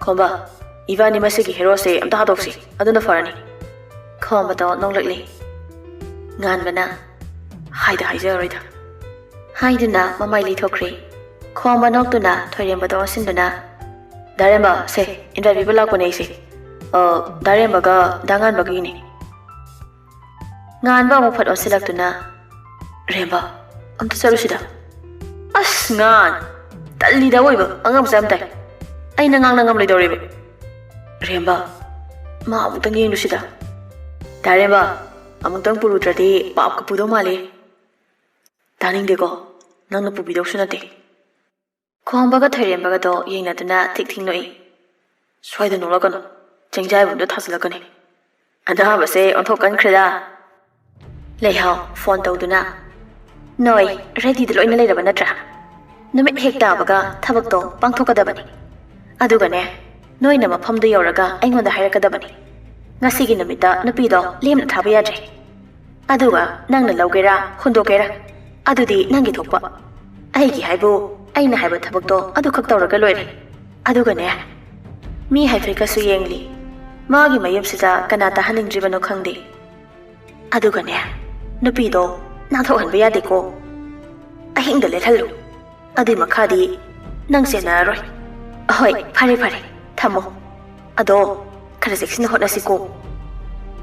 "ꯈꯣꯝꯕ, ꯏꯕꯥꯅꯤ ꯃꯁꯤꯒꯤ ꯍꯦꯔꯣꯁꯦ ꯑꯝꯇ ꯍꯥꯠꯇꯣꯛꯁꯤ, ꯑꯗꯨꯅ ꯐꯔꯅꯤ꯫" ꯈꯣꯝꯕꯗꯣ ꯅꯣꯡꯂꯛꯂꯤ꯫ ꯉꯥꯟꯕꯅ, "ꯍꯥꯏꯗ ꯍꯥꯏꯖꯔꯔꯣꯏꯗ" ꯍꯥꯏꯗꯨꯅ ꯃꯃꯥꯏ ꯂꯩꯊꯣꯛꯈ꯭ꯔꯦ꯫ ꯈꯣꯝꯕ ꯅꯣꯛꯇꯨꯅ ꯊꯣꯏꯔꯦꯝꯕꯗꯣ ꯑꯣꯟꯁꯤꯟꯗꯨꯅ, "ꯗꯥꯔꯦꯝꯕ, ꯁꯦ, ꯏꯟꯇꯔꯚꯤꯌꯨ ꯂꯥꯛꯄꯅꯦ ꯑꯩꯁꯦ꯫ ꯑ, ꯗꯥꯔꯦꯝꯕꯒ ꯗꯥꯉꯥꯟꯕꯒꯤꯅꯦ꯫" ꯉꯥꯟꯕ ꯑꯃꯨꯛ ꯐꯠ ꯑꯣꯟꯁꯤꯜꯂꯛꯇꯨꯅ, "ꯔꯦꯝꯕ, ꯑꯝꯇ ꯆꯠꯂꯨꯁꯤꯗ꯫" "ꯑꯁ, ꯉꯥꯟ, ꯇꯜꯂꯤꯗ ꯑꯋꯣꯏꯕ, ꯑꯉꯥꯡ ꯃꯆꯥ ꯌꯥꯝ ꯇꯥꯏ꯫ ꯑꯩꯅ ꯉꯥꯡꯅ ꯉꯝꯂꯣꯏꯗꯧꯔꯤꯕ꯫" "ꯔꯦꯝꯕ, ꯃꯥ ꯑꯃꯨꯛꯇꯪ ꯌꯦꯡꯂꯨꯁꯤꯗ꯫" "ꯗꯥꯔꯦꯝꯕ, ꯑꯃꯨꯛꯇꯪ ꯄꯨꯔꯨꯗ꯭ꯔꯗꯤ ꯄꯥꯞꯀ ꯄꯨꯗꯧ ꯃꯥꯜꯂꯤ꯫ ꯇꯥꯅꯤꯡꯗꯦꯀꯣ, ꯅꯪꯅ ꯄꯨꯕꯤꯗꯧꯁꯨ ꯅꯠꯇꯦ꯫ ꯈꯣꯝꯕꯒ ꯊꯣꯏꯔꯦꯝꯕꯒꯗꯣ ꯌꯦꯡꯅꯗꯨꯅ ꯊꯤꯛ ꯊꯤꯛ ꯅꯣꯛꯏ꯫ ꯁ꯭ꯋꯥꯏꯗ ꯅꯣꯛꯂꯛꯀꯅꯨ, ꯆꯦꯡꯖꯥꯏꯕꯨꯡꯗꯣ ꯊꯥꯖꯤꯜꯂꯛꯀꯅꯤ꯫ ꯑꯅꯥꯕꯁꯦ ꯑꯣꯟꯊꯣꯛꯀꯟꯈ꯭ꯔꯦꯗ꯫ ꯂꯩꯍꯥꯎ ꯐꯣꯟ ꯇꯧꯗꯨꯅ, "ꯅꯣꯏ ꯔꯦꯗꯤꯗ ꯂꯣꯏꯅ ꯂꯩꯔꯕ ꯅꯠꯇ꯭ꯔꯥ? ꯅꯨꯃꯤꯠ ꯍꯦꯛ ꯇꯥꯕꯒ ꯊꯕꯛꯇꯣ ꯄꯥꯡꯊꯣꯛꯀꯗꯕꯅꯤ꯫ ꯑꯗꯨꯒꯅꯦ, ꯅꯣꯏꯅ ꯃꯐꯝꯗꯨ ꯌꯧꯔꯒ ꯑꯩꯉꯣꯟꯗ ꯍꯥꯏꯔꯛꯀꯗꯕꯅꯤ꯫ ꯉꯁꯤꯒꯤ ꯅꯨꯃꯤꯠꯇ ꯅꯨꯄꯤꯗꯣ ꯂꯦꯝꯅ ꯊꯥꯕ ꯌꯥꯗ꯭ꯔꯦ꯫ ꯑꯗꯨꯒ ꯅꯪꯅ ꯂꯧꯒꯦꯔꯥ ꯍꯨꯟꯗꯣꯛꯀꯦꯔꯥ, ꯑꯗꯨꯗꯤ ꯅꯪꯒꯤ ꯊꯣꯛꯄ꯫ ꯑꯩꯒꯤ ꯍꯥꯏꯕꯨ ꯑꯩꯅ ꯍꯥꯏꯕ ꯊꯕꯛꯇꯣ ꯑꯗꯨꯈꯛ ꯇꯧꯔꯒ ꯂꯣꯏꯔꯦ꯫ ꯑꯗꯨꯒꯅꯦ, ꯃꯤ ꯍꯥꯏꯐꯦꯠꯀꯁꯨ ꯌꯦꯡꯂꯤ꯫ ꯃꯥꯒꯤ ꯃꯌꯨꯝꯁꯤꯗ ꯀꯅꯥ ꯇꯥꯍꯟꯅꯤꯡꯗ꯭ꯔꯤꯕꯅꯣ ꯈꯪꯗꯦ꯫ ꯑꯗꯨꯒꯅꯦ, ꯅꯨꯄꯤꯗꯣ ꯅꯥꯟꯊꯣꯛꯍꯟꯕ ꯌꯥꯗꯦꯀꯣ꯫ ꯑꯍꯤꯡꯗ ꯂꯦꯜꯍꯜꯂꯨ꯫ ꯑꯗꯨꯏ ꯃꯈꯥꯗꯤ ꯅꯪ ꯆꯦꯟꯅꯔꯔꯣꯏ꯫ ꯑꯍꯣꯏ, ꯐꯔꯦ ꯐꯔꯦ, ꯊꯝꯃꯣ꯫ ꯑꯗꯣ ꯈꯔ ꯆꯦꯛꯁꯤꯟꯅ ꯍꯣꯠꯅꯁꯤꯀꯣ꯫"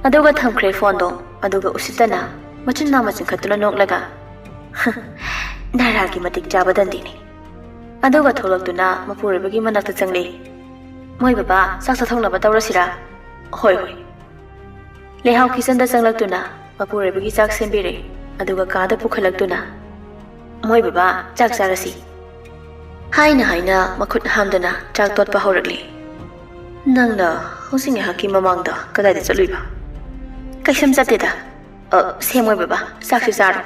ꯑꯗꯨꯒ ꯊꯝꯈ꯭ꯔꯦ ꯐꯣꯟꯗꯣ꯫ ꯑꯗꯨꯒ ꯎꯁꯤꯠꯇꯅ ꯃꯆꯤꯟ ꯃꯅꯥ ꯃꯆꯤꯟꯈꯠꯇꯨꯅ ꯅꯣꯛꯂꯒ, "ꯅꯔꯥꯒꯤ ꯃꯇꯤꯛ ꯆꯥꯕ ꯗꯟꯗꯤꯅꯤ꯫" ꯑꯗꯨꯒ ꯊꯣꯛꯂꯛꯇꯨꯅ ꯃꯄꯨꯔꯣꯏꯕꯒꯤ ꯃꯅꯥꯛꯇ ꯆꯪꯂꯛꯏ꯫ "ꯃꯣꯏ ꯕꯕꯥ, ꯆꯥꯛ ꯆꯥꯊꯣꯛꯅꯕ ꯇꯧꯔꯁꯤꯔꯥ?" "ꯍꯣꯏ, ꯍꯣꯏ꯫" ꯂꯩꯍꯥꯎ ꯀꯤꯆꯟꯗ ꯆꯪꯂꯛꯇꯨꯅ ꯃꯄꯨꯔꯣꯏꯕꯒꯤ ꯆꯥꯛ ꯁꯦꯝꯕꯤꯔꯦ꯫ ꯑꯗꯨꯒ ꯀꯥꯗ ꯄꯨꯈꯠꯂꯛꯇꯨꯅ, "ꯃꯣꯏ ꯕꯕꯥ, ꯆꯥꯛ ꯆꯥꯔꯁꯤ꯫" ꯍꯥꯏꯅ ꯍꯥꯏꯅ ꯃꯈꯨꯠ ꯍꯥꯝꯗꯨꯅ ꯆꯥꯛ ꯇꯣꯠꯄ ꯍꯧꯔꯛꯂꯤ꯫ "ꯅꯪꯅ ꯍꯧꯖꯤꯛ ꯉꯥꯏꯍꯥꯛꯀꯤ ꯃꯃꯥꯡꯗ ꯀꯗꯥꯏꯗ ꯆꯠꯂꯨꯏꯕ?" "ꯀꯩꯁꯨꯝ ꯆꯠꯇꯦꯗ꯫ ꯑ, ꯁꯦ ꯃꯣꯏ ꯕꯕꯥ, ꯆꯥꯛꯁꯤ ꯆꯥꯔꯣ꯫"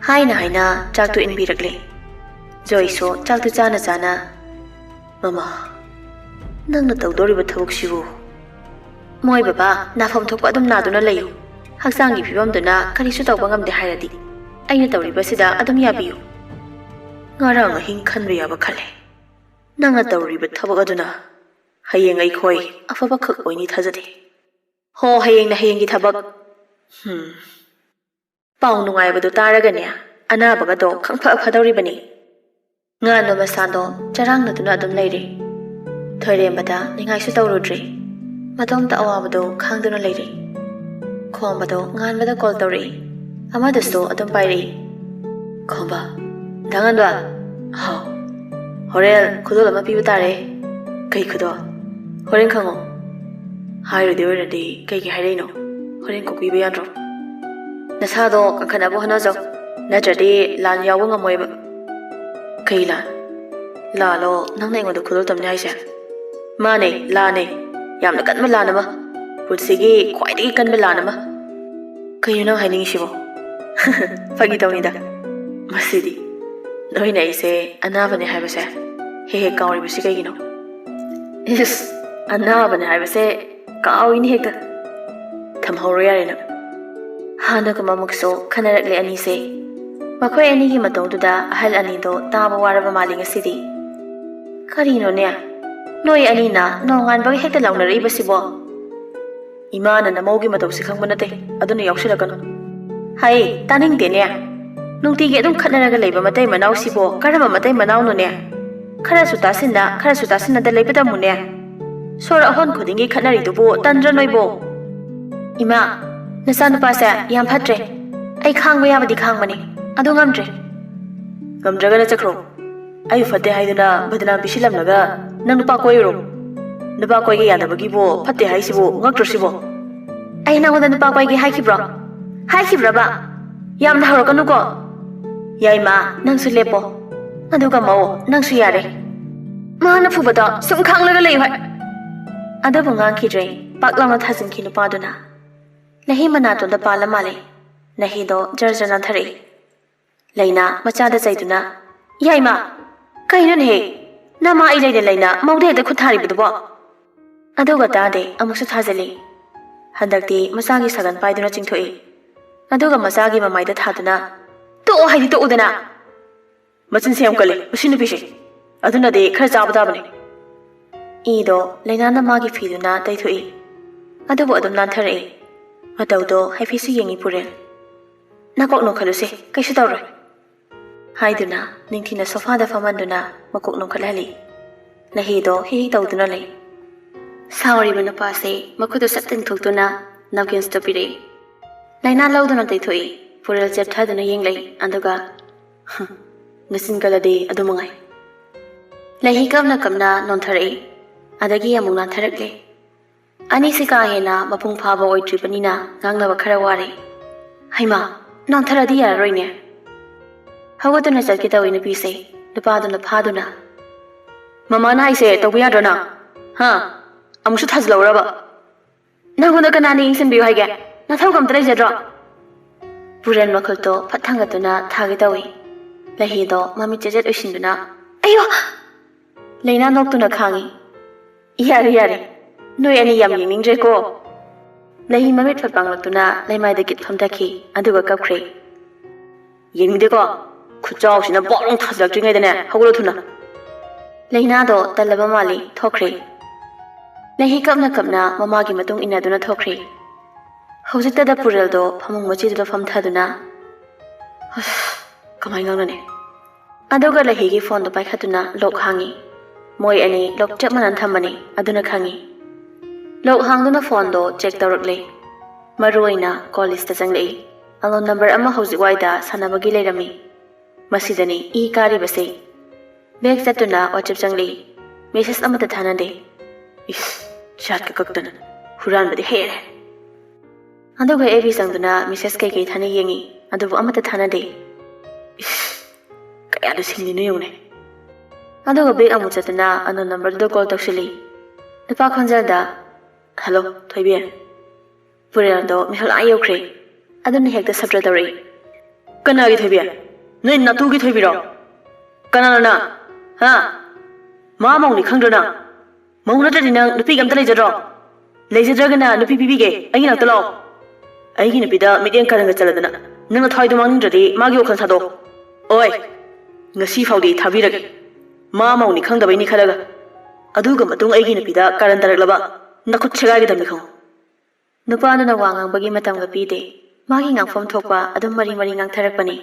ꯍꯥꯏꯅ ꯍꯥꯏꯅ ꯆꯥꯛꯇꯨ ꯏꯟꯕꯤꯔꯛꯂꯦ꯫ ꯖꯣꯏꯁꯨ ꯆꯥꯛꯇꯨ ꯆꯥꯅ ꯆꯥꯅ, "ꯃꯃꯥ, ꯅꯪꯅ ꯇꯧꯗꯣꯔꯤꯕ ꯊꯕꯛꯁꯤꯕꯨ?" "ꯃꯣꯏ ꯕꯕꯥ, ꯅꯥꯐꯝ ꯊꯣꯛꯄ ꯑꯗꯨꯝ ꯅꯥꯗꯨꯅ ꯂꯩꯌꯨ꯫ ꯍꯛꯆꯥꯡꯒꯤ ꯐꯤꯕꯝꯗꯨꯅ ꯀꯔꯤꯁꯨ ꯇꯧꯕ ꯉꯝꯗꯦ ꯍꯥꯏꯔꯗꯤ, ꯑꯩꯅ ꯇꯧꯔꯤꯕꯁꯤꯗ ꯑꯗꯨꯝ ꯌꯥꯕꯤꯌꯨ꯫ ꯉꯔꯥꯡ ꯑꯍꯤꯡ ꯈꯟꯕ ꯌꯥꯕ ꯈꯜꯂꯦ꯫ ꯅꯪꯅ ꯇꯧꯔꯤꯕ ꯊꯕꯛ ꯑꯗꯨꯅ ꯍꯌꯦꯡ ꯑꯩꯈꯣꯏ ꯑꯐꯕꯈꯛ ꯑꯣꯏꯅꯤ ꯊꯥꯖꯗꯦ꯫ ꯍꯣ, ꯍꯌꯦꯡꯅ ꯍꯌꯦꯡꯒꯤ ꯊꯕꯛ꯫ ꯍꯝ꯫" ꯄꯥꯎ ꯅꯨꯡꯉꯥꯏꯕꯗꯨ ꯇꯥꯔꯒꯅꯦ, ꯑꯅꯥꯕꯒꯗꯣ ꯈꯪꯐ ꯐꯗꯧꯔꯤꯕꯅꯤ꯫ ꯉꯥꯟꯕ ꯃꯁꯥꯗꯣ ꯆꯔꯥꯡꯅꯗꯨꯅ ꯑꯗꯨꯝ ꯂꯩꯔꯤ꯫ ꯊꯣꯏꯔꯦꯝꯕꯗ ꯅꯤꯡꯉꯥꯏꯁꯨ ꯇꯧꯔꯨꯗ꯭ꯔꯤ꯫ ꯃꯇꯣꯝꯇ ꯑꯋꯥꯕꯗꯣ ꯈꯥꯡꯗꯨꯅ ꯂꯩꯔꯤ꯫ ꯈꯣꯝꯕꯗꯣ ꯉꯥꯟꯕꯗ ꯀꯣꯜ ꯇꯧꯔꯛꯏ꯫ ꯑꯃꯗꯨꯁꯨ ꯑꯗꯨꯝ ꯄꯥꯏꯔꯛꯏ꯫ "ꯈꯣꯝꯕ, ꯗꯥ ꯉꯥꯟꯕ꯫" "ꯍꯥꯎ꯫" "ꯍꯣꯔꯦꯟ ꯈꯨꯗꯣꯜ ꯑꯃ ꯄꯤꯕ ꯇꯥꯔꯦ꯫" "ꯀꯩ ꯈꯨꯗꯣꯜ?" "ꯍꯣꯔꯦꯟ ꯈꯪꯉꯣ꯫" "ꯍꯥꯏꯔꯨꯗꯣꯏ ꯑꯣꯏꯔꯗꯤ ꯀꯩꯒꯤ ꯍꯥꯏꯔꯛꯏꯅꯣ?" ꯍꯣꯔꯦꯟ ꯀꯣꯛꯄꯤꯕ ꯌꯥꯗ꯭ꯔꯣ? ꯅꯁꯥꯗꯣ ꯀꯟꯈꯠꯅꯕ ꯍꯣꯠꯅꯖꯧ, ꯅꯠꯇ꯭ꯔꯗꯤ ꯂꯥꯟ ꯌꯥꯎꯕ ꯉꯝꯃꯣꯏꯕ꯫ ꯀꯩ ꯂꯥꯟ? ꯂꯥꯜꯂꯣ, ꯅꯪꯅ ꯑꯩꯉꯣꯟꯗ ꯈꯨꯗꯣꯜ ꯇꯝꯅꯤ ꯍꯥꯏꯁꯦ? ꯃꯥꯅꯦ, ꯂꯥꯟꯅꯦ꯫ ꯌꯥꯝꯅ ꯀꯟꯕ ꯂꯥꯟ ꯑꯃ꯫ ꯄꯨꯟꯁꯤꯒꯤ ꯈ꯭ꯋꯥꯏꯗꯒꯤ ꯀꯟꯕ ꯂꯥꯟ ꯑꯃ꯫ ꯀꯩꯅꯣ ꯅꯪ ꯍꯥꯏꯅꯤꯡꯉꯤꯁꯤꯕꯣ? ꯐꯥꯒꯤ ꯇꯧꯅꯤꯗ꯫ ꯃꯁꯤꯗꯤ, ꯅꯣꯏꯅ ꯑꯩꯁꯦ ꯑꯅꯥꯕꯅꯦ ꯍꯥꯏꯕꯁꯦ ꯍꯦꯛ ꯍꯦꯛ ꯀꯥꯎꯔꯤꯕꯁꯤ ꯀꯩꯒꯤꯅꯣ? ꯏꯁ, ꯑꯅꯥꯕꯅꯦ ꯍꯥꯏꯕꯁꯦ ꯀꯥꯎꯏꯅꯤ ꯍꯦꯛꯇ꯫ ꯊꯝꯍꯧꯔꯣ ꯌꯥꯔꯦ ꯅꯪ꯫ ꯍꯥꯟꯅꯒꯨꯝ ꯑꯃꯨꯛꯁꯨ ꯈꯟꯅꯔꯛꯂꯦ ꯑꯅꯤꯁꯦ꯫ ꯃꯈꯣꯏ ꯑꯅꯤꯒꯤ ꯃꯇꯧꯗꯨꯗ ꯑꯍꯜ ꯑꯅꯤꯗꯣ ꯇꯥꯕ ꯋꯥꯔꯕ ꯃꯥꯜꯂꯤ ꯉꯁꯤꯗꯤ꯫ ꯀꯔꯤꯅꯣꯅꯦ? ꯅꯣꯏ ꯑꯅꯤꯅ ꯅꯣꯡꯉꯥꯟꯕꯒ ꯍꯦꯛꯇ ꯂꯥꯎꯅꯔꯛꯏꯕꯁꯤꯕꯣ? ꯏꯃꯥꯅ ꯅꯃꯧꯒꯤ ꯃꯇꯧꯁꯤ ꯈꯪꯕ ꯅꯠꯇꯦ, ꯑꯗꯨꯅ ꯌꯥꯎꯁꯤꯜꯂꯛꯀꯅꯨ꯫ ꯍꯩ, ꯇꯥꯅꯤꯡꯗꯦꯅꯦ꯫ ꯅꯨꯡꯇꯤꯒꯤ ꯑꯗꯨꯝ ꯈꯠꯅꯔꯒ ꯂꯩꯕ ꯃꯇꯩ ꯃꯅꯥꯎꯁꯤꯕꯣ ꯀꯔꯝꯕ ꯃꯇꯩ ꯃꯅꯥꯎꯅꯣꯅꯦ? ꯈꯔꯁꯨ ꯇꯥꯁꯤꯟꯅ, ꯈꯔꯁꯨ ꯇꯥꯁꯤꯟꯅꯗ ꯂꯩꯕ ꯇꯝꯃꯨꯅꯦ꯫ ꯁꯣꯔ ꯑꯍꯣꯟ ꯈꯨꯗꯤꯡꯒꯤ ꯈꯠꯅꯔꯤꯗꯨꯕꯨ ꯇꯟꯗ꯭ꯔ ꯅꯣꯏꯕꯣ? ꯏꯃꯥ, ꯅꯆꯥꯅꯨꯄꯥꯁꯦ ꯌꯥꯝ ꯐꯠꯇ꯭ꯔꯦ꯫ ꯑꯩ ꯈꯥꯡꯕ ꯌꯥꯕꯗꯤ ꯈꯥꯡꯕꯅꯤ, ꯑꯗꯨ ꯉꯝꯗ꯭ꯔꯦ꯫ ꯉꯝꯗ꯭ꯔꯒꯅ ꯆꯠꯈ꯭ꯔꯣ꯫ ꯑꯩꯕꯨ ꯐꯠꯇꯦ ꯍꯥꯏꯗꯨꯅ ꯕꯗꯅꯥꯝ ꯄꯤꯁꯤꯜꯂꯝꯂꯒ ꯅꯪ ꯅꯨꯄꯥ ꯀꯣꯏꯔꯣ? ꯅꯨꯄꯥ ꯀꯣꯏꯒꯦ ꯌꯥꯗꯕꯒꯤꯕꯨ ꯐꯠꯇꯦ ꯍꯥꯏꯁꯤꯕꯨ ꯉꯛꯇ꯭ꯔꯣ ꯁꯤꯕꯣ? ꯑꯩ ꯅꯪꯉꯣꯟꯗ ꯅꯨꯄꯥ ꯀꯣꯏꯒꯦ ꯍꯥꯏꯈꯤꯕ꯭ꯔꯣ? ꯍꯥꯏꯈꯤꯕ꯭ꯔꯕ? ꯌꯥꯝꯅ ꯍꯧꯔꯛꯀꯅꯨꯀꯣ꯫ ꯌꯥꯏꯃ, ꯅꯪꯁꯨ ꯂꯦꯞꯄꯣ꯫ ꯑꯗꯨꯒ ꯃꯧ, ꯅꯪꯁꯨ ꯌꯥꯔꯦ꯫ ꯃꯥꯅ ꯐꯨꯕꯗꯣ ꯁꯨꯝ ꯈꯥꯡꯂꯒ ꯂꯩꯌꯨ ꯍꯥꯏ꯫ ꯑꯗꯨꯕꯨ ꯉꯥꯡꯈꯤꯗ꯭ꯔꯦ, ꯄꯥꯛ ꯂꯥꯎꯅ ꯊꯥꯖꯤꯟꯈꯤ ꯅꯨꯄꯥꯗꯨꯅ꯫ ꯂꯩꯍꯤ ꯃꯅꯥꯇꯣꯟꯗ ꯄꯥꯜꯂ ꯃꯥꯜꯂꯦ꯫ ꯂꯩꯍꯤꯗꯣ ꯖꯔ ꯖꯔ ꯅꯥꯟꯊꯔꯛꯏ꯫ ꯂꯩꯅꯥ ꯃꯆꯥꯗ ꯆꯩꯗꯨꯅ, "ꯌꯥꯏꯃ, ꯀꯩꯅꯣꯅꯦꯍꯦ? ꯅꯃꯥ ꯑꯩ ꯂꯩꯅ ꯂꯩꯅ ꯃꯧꯗ ꯍꯦꯛꯇ ꯈꯨꯠ ꯊꯥꯔꯤꯕꯗꯨꯕꯣ?" ꯑꯗꯨꯒ ꯇꯥꯗꯦ, ꯑꯃꯨꯛꯁꯨ ꯊꯥꯖꯤꯜꯂꯤ꯫ ꯍꯟꯗꯛꯇꯤ ꯃꯆꯥꯒꯤ ꯁꯥꯒꯟ ꯄꯥꯏꯗꯨꯅ ꯆꯤꯡꯊꯣꯛꯏ꯫ ꯑꯗꯨꯒ ꯃꯆꯥꯒꯤ ꯃꯃꯥꯏꯗ ꯊꯥꯗꯨꯅ, "ꯇꯣꯛꯑꯣ ꯍꯥꯏꯗꯤ ꯇꯣꯛꯎꯗꯅ!" "ꯃꯆꯤꯟꯁꯦ ꯌꯥꯝ ꯀꯜꯂꯤ ꯃꯁꯤ ꯅꯨꯄꯤꯁꯦ꯫ ꯑꯗꯨꯅꯗꯤ ꯈꯔ ꯆꯥꯕ ꯇꯥꯕꯅꯤ꯫" ꯏꯗꯣ ꯂꯩꯅꯥꯅ ꯃꯥꯒꯤ ꯐꯤꯗꯨꯅ ꯇꯩꯊꯣꯛꯏ꯫ ꯑꯗꯨꯕꯨ ꯑꯗꯨꯝ ꯅꯥꯟꯊꯔꯛꯏ꯫ ꯃꯇꯧꯗꯣ ꯍꯥꯏꯐꯦꯠꯁꯨ ꯌꯦꯡꯉꯤ ꯄꯨꯔꯦꯜ꯫ "ꯅꯀꯣꯛ ꯅꯣꯟꯈꯠꯂꯨꯁꯦ, ꯀꯩꯁꯨ ꯇꯧꯔꯣꯏ," ꯍꯥꯏꯗꯨꯅ ꯅꯤꯡꯊꯤꯅ ꯁꯣꯐꯥꯗ ꯐꯝꯍꯟꯗꯨꯅ ꯃꯀꯣꯛ ꯅꯣꯟꯈꯠꯍꯜꯂꯤ꯫ ꯂꯩꯍꯤꯗꯣ ꯍꯤ ꯍꯤ ꯇꯧꯗꯨꯅ ꯂꯩ꯫ ꯁꯥꯎꯔꯤꯕ ꯅꯨꯄꯥꯁꯦ ꯃꯈꯨꯠꯇꯨ ꯁꯠ ꯇꯤꯡꯊꯣꯛꯇꯨꯅ ꯅꯥꯞꯀꯤꯟꯁꯇꯨ ꯄꯤꯔꯛꯏ꯫ ꯂꯩꯅꯥ ꯂꯧꯗꯨꯅ ꯇꯩꯊꯣꯛꯏ꯫ ꯄꯨꯔꯦꯜ ꯆꯦꯞꯊꯗꯨꯅ ꯌꯦꯡꯂꯛꯏ꯫ ꯑꯗꯨꯒ, "ꯍꯨꯝ, ꯅꯆꯤꯟ ꯀꯜꯂꯗꯤ ꯑꯗꯨ ꯃꯉꯥꯏ꯫" ꯂꯩꯍꯤ ꯀꯞꯅ ꯀꯞꯅ ꯅꯣꯟꯊꯔꯛꯏ꯫ ꯑꯗꯒꯤ ꯑꯃꯨꯛ ꯅꯥꯟꯊꯔꯛꯂꯦ꯫ ꯑꯅꯤꯁꯤ ꯀꯥ ꯍꯦꯟꯅ ꯃꯄꯨꯡ ꯐꯥꯕ ꯑꯣꯏꯗ꯭ꯔꯤꯕꯅꯤꯅ ꯉꯥꯡꯅꯕ ꯈꯔ ꯋꯥꯔꯦ꯫ "ꯍꯩꯃꯥ, ꯅꯥꯟꯊꯔꯗꯤ ꯌꯥꯔꯔꯣꯏꯅꯦ꯫" ꯍꯧꯒꯠꯇꯨꯅ ꯆꯠꯀꯦ ꯇꯧꯏ ꯅꯨꯄꯤꯁꯦ, ꯅꯨꯄꯥꯗꯨꯅ ꯐꯥꯗꯨꯅ, "ꯃꯃꯥꯅ ꯍꯥꯏꯁꯦ ꯇꯧꯕ ꯌꯥꯗ꯭ꯔꯣ ꯅꯪ? ꯍꯥ? ꯑꯃꯨꯛꯁꯨ ꯊꯥꯖꯤꯜꯍꯧꯔꯕ? ꯅꯪꯉꯣꯟꯗ ꯀꯅꯥꯅ ꯌꯦꯡꯁꯤꯟꯕꯤꯌꯨ ꯍꯥꯏꯒꯦ? ꯅꯊꯧ ꯀꯝꯇ ꯂꯩꯖꯗ꯭ꯔꯣ?" ꯄꯨꯔꯦꯜ ꯃꯈꯨꯠꯇꯣ ꯐꯠ ꯊꯥꯡꯒꯠꯇꯨꯅ ꯊꯥꯒꯦ ꯇꯧꯏ꯫ ꯂꯩꯍꯤꯗꯣ ꯃꯃꯤꯠ ꯆꯦꯆꯦꯠ ꯎꯏꯁꯤꯟꯗꯨꯅ, "ꯑꯌꯣ!" ꯂꯩꯅꯥ ꯅꯣꯛꯇꯨꯅ ꯈꯥꯡꯉꯤ꯫ "ꯌꯥꯔꯦ, ꯌꯥꯔꯦ, ꯅꯣꯏ ꯑꯅꯤ ꯌꯥꯝ ꯌꯦꯡꯅꯤꯡꯗ꯭ꯔꯦꯀꯣ꯫" ꯂꯩꯍꯤ ꯃꯃꯤꯠ ꯐꯠ ꯄꯥꯡꯂꯛꯇꯨꯅ ꯂꯩꯃꯥꯏꯗ ꯀꯤꯠ ꯐꯝꯊꯈꯤ, ꯑꯗꯨꯒ ꯀꯞꯈ꯭ꯔꯦ꯫ "ꯌꯦꯡꯅꯤꯡꯗꯦꯀꯣ, ꯈꯨꯠꯆꯥꯎꯁꯤꯅ ꯕꯣꯛ ꯂꯥꯎ ꯊꯥꯖꯤꯜꯂꯛꯇ꯭ꯔꯤꯉꯩꯗꯅꯦ ꯍꯧꯒꯠꯂꯣ ꯊꯨꯅ꯫" ꯂꯩꯅꯥꯗꯣ ꯇꯜꯂꯕ ꯃꯥꯜꯂꯤ, ꯊꯣꯛꯈ꯭ꯔꯦ꯫ ꯂꯩꯍꯤ ꯀꯞꯅ ꯀꯞꯅ ꯃꯃꯥꯒꯤ ꯃꯇꯨꯡ ꯏꯟꯅꯗꯨꯅ ꯊꯣꯛꯈ꯭ꯔꯦ꯫ ꯍꯧꯖꯤꯛꯇꯗ ꯄꯨꯔꯦꯜꯗꯣ ꯐꯃꯨꯡ ꯃꯆꯤꯗꯨꯗ ꯐꯝꯊꯗꯨꯅ, "ꯍꯁ, ꯀꯃꯥꯏ ꯉꯥꯡꯅꯅꯤ?" ꯑꯗꯨꯒ ꯂꯩꯍꯤꯒꯤ ꯐꯣꯟꯗꯣ ꯄꯥꯏꯈꯠꯇꯨꯅ ꯂꯣꯛ ꯍꯥꯡꯉꯤ꯫ ꯃꯣꯏ ꯑꯅꯤ ꯂꯣꯛ ꯆꯞ ꯃꯥꯟꯅꯅ ꯊꯝꯕꯅꯤ, ꯑꯗꯨꯅ ꯈꯪꯉꯤ꯫ ꯂꯣꯛ ꯍꯥꯡꯗꯨꯅ ꯐꯣꯟꯗꯣ ꯆꯦꯛ ꯇꯧꯔꯛꯂꯦ꯫ ꯃꯔꯨ ꯑꯣꯏꯅ ꯀꯣꯂꯦꯖꯇ ꯆꯪꯂꯛꯏ꯫ ꯑꯂꯣꯟ ꯅꯝꯕꯔ ꯑꯃ ꯍꯧꯖꯤꯛ ꯋꯥꯏꯗ ꯁꯥꯟꯅꯕꯒꯤ ꯂꯩꯔꯝꯃꯤ꯫ ꯃꯁꯤꯗꯅꯤ ꯏ ꯀꯥꯔꯤꯕꯁꯦ꯫ ꯕꯦꯛ ꯆꯠꯇꯨꯅ ꯋꯥꯆꯦꯞ ꯆꯪꯂꯛꯏ꯫ ꯃꯦꯁꯦꯖ ꯑꯃꯠꯇ ꯊꯥꯅꯗꯦ꯫ ꯏꯁ, ꯆꯥꯠꯀ ꯀꯛꯇꯅ꯫ ꯍꯨꯔꯥꯟꯕꯗꯤ ꯍꯩꯔꯦ꯫ ꯑꯗꯨꯒ ꯑꯦꯐ ꯕꯤ ꯆꯪꯗꯨꯅ ꯃꯦꯁꯦꯖ ꯀꯩꯀꯩ ꯊꯥꯅ ꯌꯦꯡꯉꯤ, ꯑꯗꯨꯕꯨ ꯑꯃꯠꯇ ꯊꯥꯅꯗꯦ꯫ ꯏꯁ, ꯀꯌꯥꯗ ꯁꯤꯡꯂꯤꯅꯣ ꯌꯦꯡꯉꯨꯅꯦ꯫ ꯑꯗꯨꯒ ꯕꯦꯛ ꯑꯃꯨꯛ ꯆꯠꯇꯨꯅ ꯑꯟꯅꯣꯟ ꯅꯝꯕꯔꯗꯨꯗ ꯀꯣꯜ ꯇꯧꯁꯤꯜꯂꯤ꯫ ꯅꯨꯄꯥ ꯈꯣꯟꯖꯦꯜꯗ, "ꯍꯜꯂꯣ, ꯊꯣꯏꯕꯤ꯫" ꯄꯨꯔꯦꯜꯗꯣ ꯃꯤꯍꯨꯜ ꯑꯥ ꯌꯧꯈ꯭ꯔꯦ꯫ ꯑꯗꯨꯅ ꯍꯦꯛꯇ ꯁꯞꯇ꯭ꯔ ꯇꯧꯔꯛꯏ꯫ "ꯀꯅꯥꯒꯤ ꯊꯣꯏꯕꯤ? ꯅꯣꯏ ꯅꯥꯇꯨꯒꯤ ꯊꯣꯏꯕꯤꯔꯣ? ꯀꯅꯥꯅꯣ ꯅꯪ? ꯍꯥ? ꯃꯥ ꯃꯧꯅꯤ ꯈꯪꯗ꯭ꯔꯣ ꯅꯪ? ꯃꯧ ꯅꯠꯇ꯭ꯔꯗꯤ ꯅꯪ ꯅꯨꯄꯤꯒ ꯑꯝꯇ ꯂꯩꯖꯗ꯭ꯔꯣ? ꯂꯩꯖꯗ꯭ꯔꯒꯅ ꯅꯨꯄꯤ ꯄꯤꯕꯤꯒꯦ, ꯑꯩꯒꯤ ꯅꯥꯛꯇ ꯂꯥꯛꯑꯣ꯫" "ꯑꯩꯒꯤ ꯅꯨꯄꯤꯗ ꯃꯤꯠꯌꯦꯡ ꯀꯥꯔꯟꯒ ꯆꯜꯂꯗꯅ ꯅꯪꯅ ꯊꯋꯥꯏꯗꯣ ꯃꯥꯡꯅꯤꯡꯗ꯭ꯔꯗꯤ ꯃꯥꯒꯤ ꯋꯥꯈꯜ ꯁꯥꯗꯣꯛꯑꯣ꯫ ꯑꯣꯏ, ꯉꯁꯤ ꯐꯥꯎꯗꯤ ꯊꯥꯕꯤꯔꯒꯦ꯫ ꯃꯥ ꯃꯧꯅꯤ ꯈꯪꯗꯕꯩꯅꯤ ꯈꯜꯂꯒ꯫ ꯑꯗꯨꯒ ꯃꯇꯨꯡ ꯑꯩꯒꯤ ꯅꯨꯄꯤꯗ ꯀꯥꯔꯟ ꯇꯥꯔꯛꯂꯕ ꯅꯈꯨꯠ ꯁꯦꯒꯥꯏꯒꯗꯕꯅꯤ ꯈꯪꯉꯨ꯫" ꯅꯨꯄꯥꯗꯨꯅ ꯋꯥ ꯉꯥꯡꯕꯒꯤ ꯃꯇꯝꯒ ꯄꯤꯗꯦ꯫ ꯃꯥꯒꯤ ꯉꯥꯡꯐꯝ ꯊꯣꯛꯄ ꯑꯗꯨꯝ ꯃꯔꯤ ꯃꯔꯤ ꯉꯥꯡꯊꯔꯛꯄꯅꯤ꯫